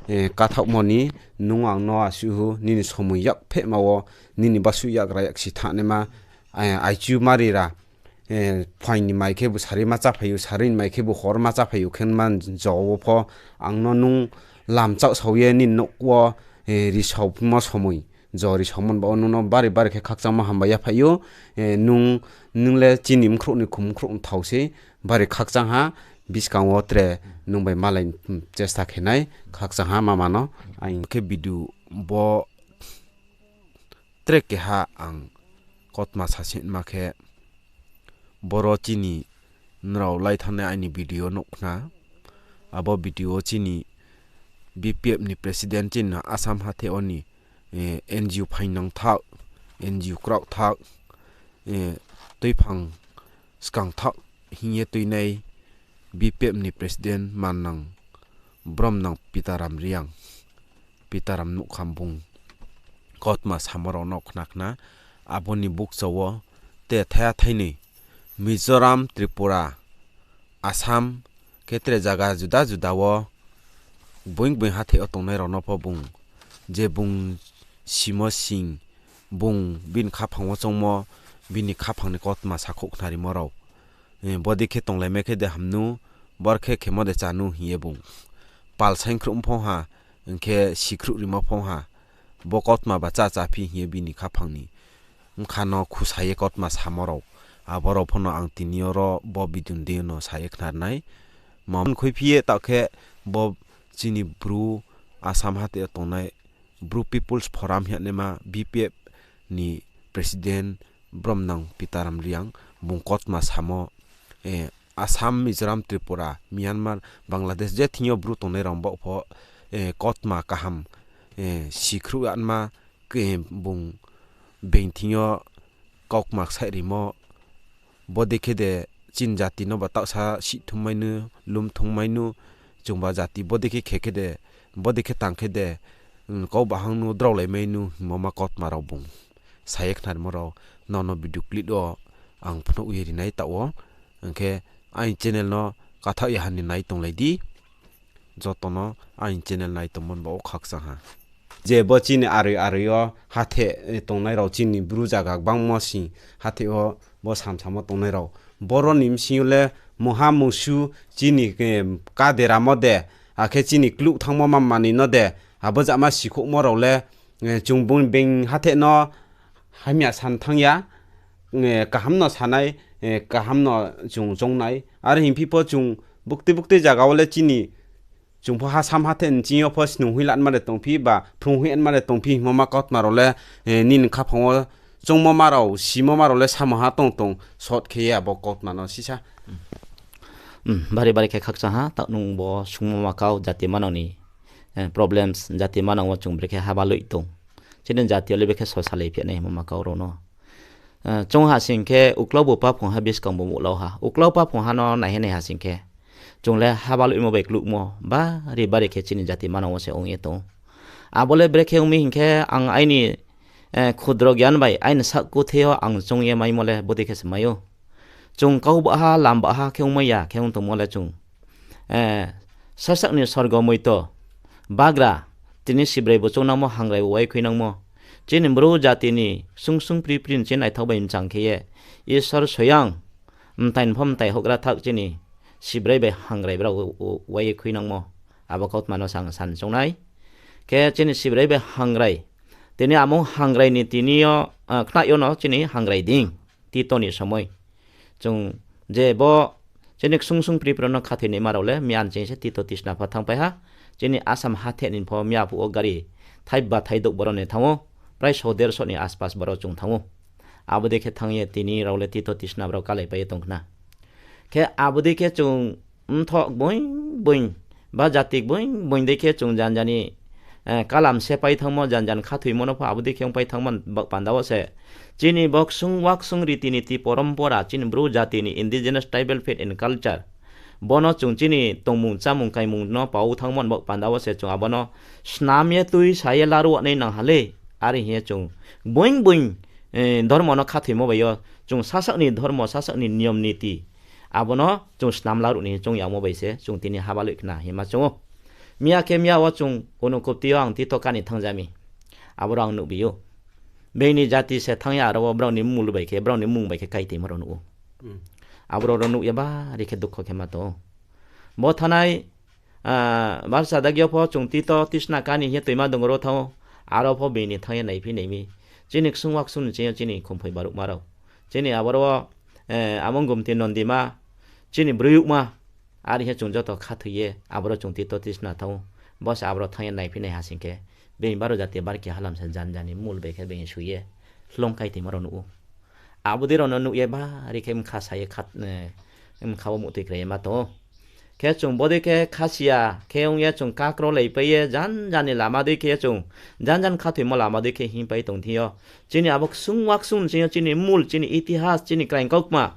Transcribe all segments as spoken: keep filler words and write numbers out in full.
eh, kathaohmo ni, nung ang no asuh hu, nini somoi yak phehma wo, nini basuh yak ra yak si thanaima, eh, aichu mari ra, eh, phaing ni mai khe bu sari ma cháphai ou, sari ni mai khe bu hor ma cháphai ou, khe ma jo wo pho, ang no nung lam chaohsao ye nini nouh wo, eh, risao phimo somoi, jo risao mon ba wo nung no bari bari khe khakchangmo hambai ya phai ou, eh, nung, nung le chini mkhrouh ni khum mkhrouh ni thao sei, bari khakchang ha, buskang wo tre nung bai malai, hmm, chesta khe nai, khakchang ha mama no, ang khe video bo tre keha ang kautma sasima khe, boro chini nrao lai thanngnai aini video nuh khna. Abo video chini B P F ni president chini Assam hatheh wo ni, eh, N G O phaingnang thaoh, N G O kraoh thaoh, eh, tuiphang skang thaoh hing ye tuinai B P F ni president mannang bromnang Pitaram Reang, Pitaram Nouhkham bung kautma samo rao no khna khna, abo ni bukcha wo te thaiha thainoi Mizoram, Tripura, Assam khe tre zaga juda juda wo gboing gboing hatheh wo tongnai rao no pho bung, je bung simo sing, bung bini khaphang wo choungmo, bini khaphang ni kautma sakhouh khnarimo rao, eh, bodei khe tonglaimai khe de ham nu, bor khe khemo de chá nu hing ye bung pal saingkhruh mphong ha, hing khe sikhruh rimo phong ha, bo kautma ba chá chá phi hing ye bini khaphang ni bkha no khusa ye kautma samo rao, abo rao pho no ang tini yo ro bo video ni deing yo no sa ye khna ri nai. Mamo khuiphi ye taoh khe bo chini Bru Assam hatheh yo tongnai Bru People's Forum hing ye naima B P F ni president bromnang Pitaram Reang bung kautma samo, eh, Assam, Mizoram, Tripura, Myanmar, Bangladesh je thing yo Bru tongnai rao baoh pho, eh, kautma kaham, eh, sikhruh anma, eh, bung being thing yo kaukma ksaih rimo, bodei khe de chini jati no ba taohsa sihthungmai nu, lumthungmai nu, chungba jati bodei khe khe khe de, bodei khe tang khe de, um, kau bahang nu draolaimai nu hingmo ma kautma rao bung sa ye khnarimo rao, nono video clip wo ang phnuh ye ri nai taoh wo. Hing khe aini channel no kathaoh ya ha ni nai tonglai di. Joto no aini channel nai tongmo ni baoh wo khakchang ha. Je bo chini aroi aroi yo hatheh, eh, tongnai rao chini Bru zaga gbangma sing hatheh wo bo samsamo tongnai rao. Boro ni bsing yo le mungha mungsu chini, eh, kaderamo de, akhe chini kluh thanngmo ma manoi no de, abo jama sikhouhmo rao le, eh, chung bung being hatheh no hamya san thanng ya, eh, kaham no sanai, eh, kaham no chung choungnai. Are hingphi pho chung buktui buktui zaga wo le chini chung pho Assam hatheh ni ching yo pho snung hoih lanma de tongphi ba phrung hoih anma de tongphi hingmo ma kautma rao le, eh, nini khaphang wo choungmo ma rao, simo ma rao le samo ha tong tong sot khe ye abo kautma no sisa. Hmm, bari bari khe khakchang ha, taoh nung bo sungmo ma kau jati manang ni, eh, problems, jati manang wo chung brekhe habaloih tong. Chini jati yo le brekhe sosalai phi nai hingmo ma kau rao no. Eh, chung ha sing khe uklau bo paphung ha buskang bo muhlau ha. Uklau paphung ha no naihe nai ha sing khe, chung le habaloihmo bai kluhmo, bari bari khe chini jati manang wo se ong ye tong. Abo le brekhe ong mi hing khe ang aini, eh, khudro gyan bai aini saoh kuthe yo ang choung ye maimo le bodei khe se mai ou. Chung kau baha, lam baha khe ongmai ya khe ong tongmo le chung, eh, sasaoh ni sorgo moito, bagra, tini Sibrai bo choungnangmo, Hangrai bo uaikhuinangmo. Chini Bru jati ni ksung ksung pri pri ni chini naithao bai mchang khe ye, Isor soyang, mtai ni pho mtai houhgra thaoh chini Sibrai bai Hangrai brao u-, u-, uaikhuinangmo. Abo kautma no sang san choungnai. Khe chini Sibrai bai Hangrai. Tini amo Hangrai ni tini yo, ah, khnai yo no chini Hangrai ding. Tito ni somoi. Chung je bo chini ksung ksung pri pri no khathoinaima rao le miyan ching se Tito Tisna pho thanngpai ha. Chini Assam hatheh ni pho miya phuh wo gari thaiba thaidouh boro ni thanng ou. Prai so derso ni aspas boro chung thanng ou. Abo dei khe thanng ye tini rao le Tito Tisna brao kalaipai ye tong khna. Khe abo dei khe chung mthoh gboing gboing, ba jati gboing gboing dei khe chung jan jani, eh, kalam se pai thanngmo, jan jan khathoimo no pho abo dei khe ongpai thanngmo baoh panda wo se. Chini bo ksung wa ksung riti niti porompora, chini Bru jati ni indigenous tribal faith and culture. Bono chung chini tongmung chámung kaimung no pao thanngmo baoh panda wo se chung abo no snam ye tuisa ye laruh nai nang ha le. Are hing ye chung gboing gboing, eh, dhormo no khathoimo bai yo chung sasaoh ni dhormo, sasaoh ni niyom niti, abo no chung snam laruh ni choung yamo bai se chung tini habaloih khna hingma choung ou. Miya khe miya wo chung Unakoti yo ang tito kani thanngja mi. Aboro ang nuhbi ou. Being ni jati se thanng ye aro wo brao ni mmul bai khe, brao ni mmung bai khe kaitimo rao nuh ou. Aboro rao nuh ye bari khe dukho khe ma tong ou. Bo thanai, ah, Barsa dagi yo pho chung tito tisna kani hing ye toima dong ro thanng ou. Aro pho being ni thanng ye naiphi nai mi. Chini ksung waksung ni ching yo chini khumphoi baruhma rao. Chini aboro wo, eh, Among Gumti Nondima, chini broiyouhma, are hing ye chung joto khathoi ye, aboro chung tito tisna thanng ou. Bo se aboro thanng ye naiphi nai ha sing khe, being baro jati bar khe halam se jan jan ni mmul bai khe being soi ye, hloung kaitimo rao nuh ou. Abo dei rao no nuh ye bari khe mkha sa ye kha, eh, mkha wo muhtui krai ye ma tong ou. Khe chung bodei khe khasia khe ong ye chung kakrolaipai ye jan jan ni lama dei khe ye chung, jan jan khathoimo lama dei khe hingpai tong thing yo. Chini abo ksung waksung ni ching yo chini mmul, chini itihas, chini kraing kautma.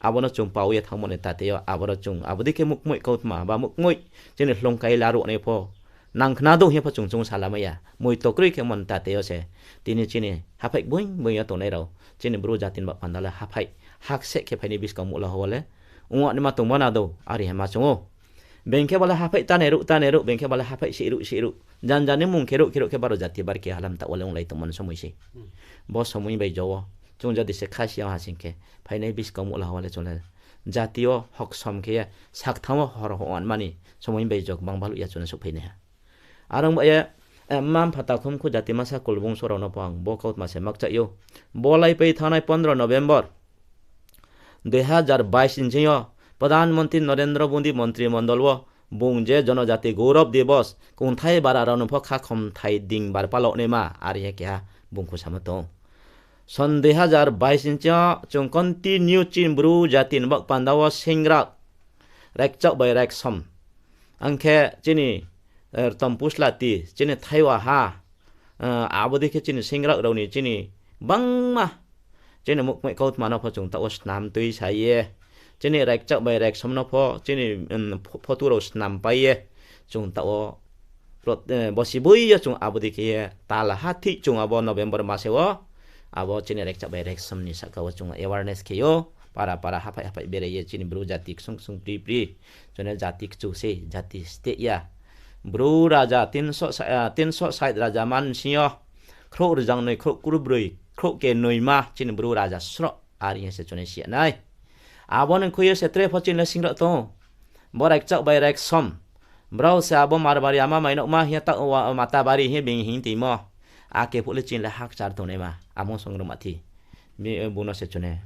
Abo no chung pao ye thanngmo ni tate yo, aboro chung abo dei khe mukmoih kautma, ba mukmoih chini hloung kai laruh nai pho. Nang khna dou hing ye pho chung chung salamai ya. Moito kroi khe mon tate yo se. Tini chini haphaih boing boing yo tongnai rao. Chini Bru jati ni baoh panda le haphaih. Hakseh khe phainai buskang muh la ha wo le. Ong naima tongmo na dou, are hema chung ou. Being khe ba le haphaih tane ruh, tane ruh, being khe ba le haphaih sih ruh, sih ruh. Jan jan ni mmung khe ruh, khe ruh khe baro jati bar khe halam taoh wo le onglai tongmo ni somoi se. Bo somoi bai jo wo. Chung jodi se khasia ha sing khe. Phainai buskang muh la ha wo le chung le. Jati yo hoksom khe ye, sakthang wo hor ho anmani. Somoi bai jo gbang baluh ya chung no souhphai nai ha. Are ong ba ye, eh, mma mpha takhum khu jati masa kulbung so rao no pho ang bo kautma se makchaih ou. Bo laipai thanngnai pondro November, dui hazar bais ni ching yo, Pradhan Mantri Narendra Modi montri mondol wo, bung je Jonojati Gaurav Divas, kongthai bara rao no pho khakhom thai ding bar palaoh naima, are hing ye keha bung khu samo tong ou. Son dui hazar bais ni ching yo, chung continue chini Bru jati ni baoh panda wo sengrak, rekchak bai reksom. Ang khe chini, eh, rtom puslati, chini thaiwa ha, eh, abo dei khe chini sengrak rao ni chini bangma, chini mukmoih kautma no pho chung taoh wo snam tui sa ye, chini rekchak bai reksom no pho chini, um, pho-, photo rao snam pai ye, chung taoh wo, eh, bosi boi yo chung abo dei khe ye, tala hathih chung abo November mase wo, abo chini rekchak bai reksom ni sahka wo chung awareness khe ou, para para haphaih haphaih berai ye chini Bru jati ksung ksung pri pri, chung no jati kchu sei, jati steh ya. Bru raja tinso sa-, ah, tinso sait raja man sing yo, khrouh rzang noi, khrouh kurbroi, khrouh ke noima chini Bru raja sroh, are hing ye se chung no si ya nai. Abo ni khui ye se tre pho chini le sengrak tong ou. Bo rekchak bai reksom. Brao se abo Marbari ama Mainokma hing ye taoh wa Matabari hing ye being hing timo. Akhe phuh le chini le hakchar tongnaima. Amung songroma thi. Bung no se chung no,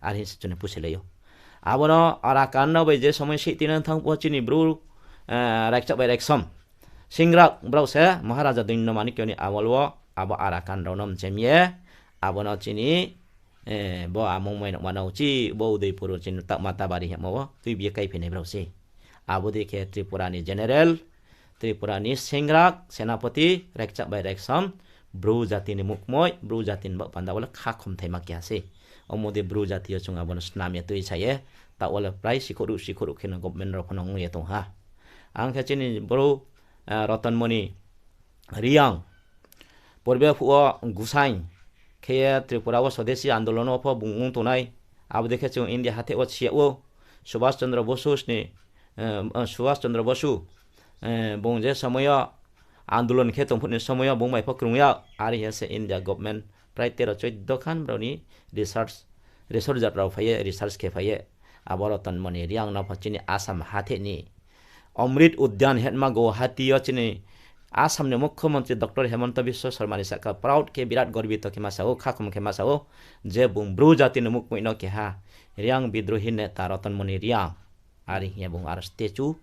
are hing se chung no pusilai ou. Abo no Arakan no bai je somoi sih tinang thanng pho chini Bru, eh, rekchak bai reksom. Sengrak brao se Maharaja Doino Manikyo ni amol wo abo Arakan rao no mchem ye. Abo no chini, eh, bo amung Mainokma no chi bo Udaipur wo chini taoh Matabari hingmo wo tuibi ye kaiphainai brao sei. Abo dei khe Tripura ni general, Tripura ni sengrak, senapoti, rekchak bai reksom, Bru jati ni mukmoih, Bru jati ni baoh panda wo le khakhomthaima keha sei. Omo dei Bru jati yo chung abo no snam ye tui sa ye, taoh wo le prai sikhouhruh sikhouhruh khe no government rao pho no ong ye tong ha. Ang khe chini Bru, eh, Rotonmoni Reang, purbe phuh wo Gusain khe ye Tripura wo Swadeshi Andolon wo pho bung ong tongnai. Abo dei khe chung India hatheh wo si yag ou, Subhas Chandra Bosu sni, eh, Subhas Chandra Bosu, eh, bung je somoi yo andolon khe tong phuh ni somoi yo bung bai pho krung yag, are hing ye se India government prai tero choido khan brao ni research, researcher rao phai ye, research khe phai ye, abo Rotonmoni Reang no pho chini Assam hatheh ni Amrit Udyan hingma Guwahati yo chini Assam ni Mukhyamantri Doctor Himanta Biswa Sarma ni sahka proud khe birat gorbito khe ma sa ou, khakhom khe ma sa ou, je bung Bru jati ni mukmoih no keha Reang bidrohi neta Rotonmoni Reang, are hing ye bung aro statue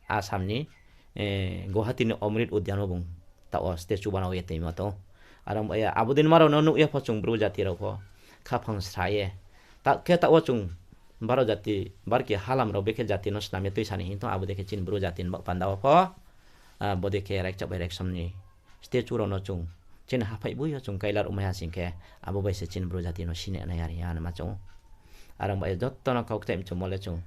Assam ni, eh, Guwahati ni Amrit Udyan wo bung taoh wo statue banao ye toima tong ou. Aro, eh, abo dei ma rao no nuh ye pho chung Bru jati rao pho khaphang sra ye. Taoh khe taoh wo chung baro jati, bar khe halam rao bekhe jati no snam ye tuisa ni hing tong, abo dei khe chini Bru jati ni baoh panda wo pho, ah, bo dei khe rekchak bai reksom ni statue rao no chung chini haphaih boi yo chung kaila ruhmai ha sing khe, abo bai se chini Bru jati no sini nai are hing ye ma chung ou. Aro bai joto no kau kchai mchumo le chung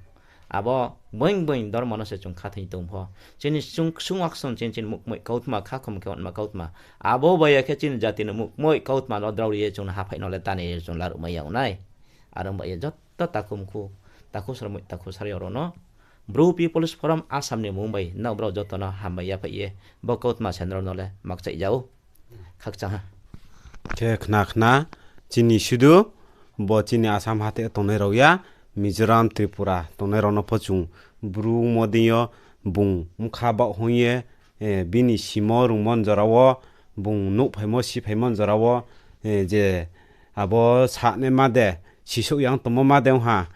abo boing boing dormo no se chung khathoi tong pho, chini ksung, ksung waksung chini, chini mukmoih kautma, khakhom khe onma kautma, abo bai ya khe chini jati ni mukmoih kautma no drao ri ye chung no haphaih no le tani ye chung laruhmai ya ong nai. Aro bai ye joto takhum khu, takhu sarmoih, takhu sari rao no Bru People's Forum Assam ni mung bai nrao brao joto no hambai yaphaih ye bo kautma se nrao no le makchaih ja ou. Khakchang ha. Khe khna khna, chini sudu, bo chini Assam hathe tongnai rao ya, Mizoram, Tripura tongnai rao no pho chung Bru ongmo deing yo bung bkha baoh hoing ye, bini simo rungmo ni jora wo, bung nouh phaimo si phaimo ni jora wo, je abo sanaima de, sisouh yang tongmo ma de ong ha,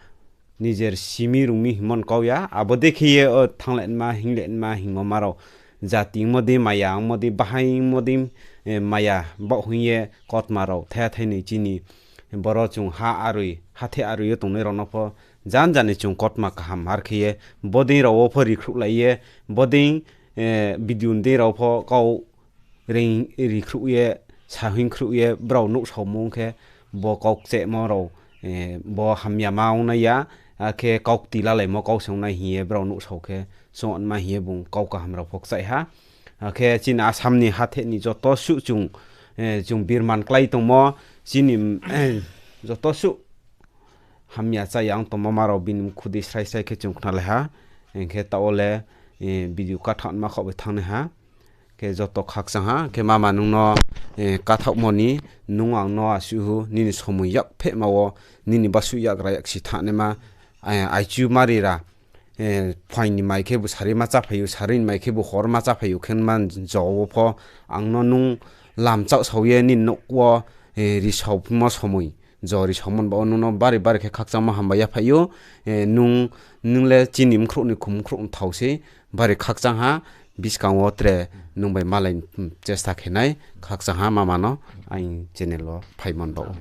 nijer simi rungmi hingmo ni kau ya, abo dei khe ye o thanng le nma, hing le nma hingmo ma rao, jati ongmo dei, maya ongmo dei, bahaing ongmo dei, maya baoh hoing ye kautma rao thaiha thainoi chini boro chung ha aroi, hathe aroi yo tongnai rao no pho jan jani chung kautma kaham ar khe ye, bodei rao wo pho rikhruhlai ye, bodei, video ni dei rao pho kau reing rikhruh ye, sahoing khruh ye, brao nouhsaomo ong khe, bo kau kchehmo rao, bo hamyama ong nai ya, akhe kau kti lalaimo kau se ong nai hing ye brao nouhsao khe, chung onma hing ye bung kau kaham rao pho kchaih ha. Akhe chini Assam ni hathe ni joto suh chung, chung birman klái tongmo, chini, joto suh hamya chaya ong tongmo ma rao bini mkhu dei srai srai khe chung khnalai ha. Hing khe taoh wo le, video kathaoh nma khaoh bai thanngnai ha. Khe joto khakchang ha, khe mama nung no, kathaohmo ni, nung ang no asuh hu, nini somoi yak phehma wo, nini basuh yak ra yak si thanaima, aichu mari ra, phaing ni mai khebu sari ma cháphai ou, sari ni mai khebu hor ma cháphai ou, khe man jo wo pho, ang no nung lamchaohsao ye nini nouh wo, risao phimo somoi, jo risaomo ni baoh wo nung no bari bari khe khakchangmo hambai yaphaih ou, nung le chini mkhrouh ni khum mkhrouh ni thao sei, bari khakchang ha, buskang wo tre nung bai malai chesta khe nai, khakchang ha mama no, aini channel wo phaimo ni baoh wo.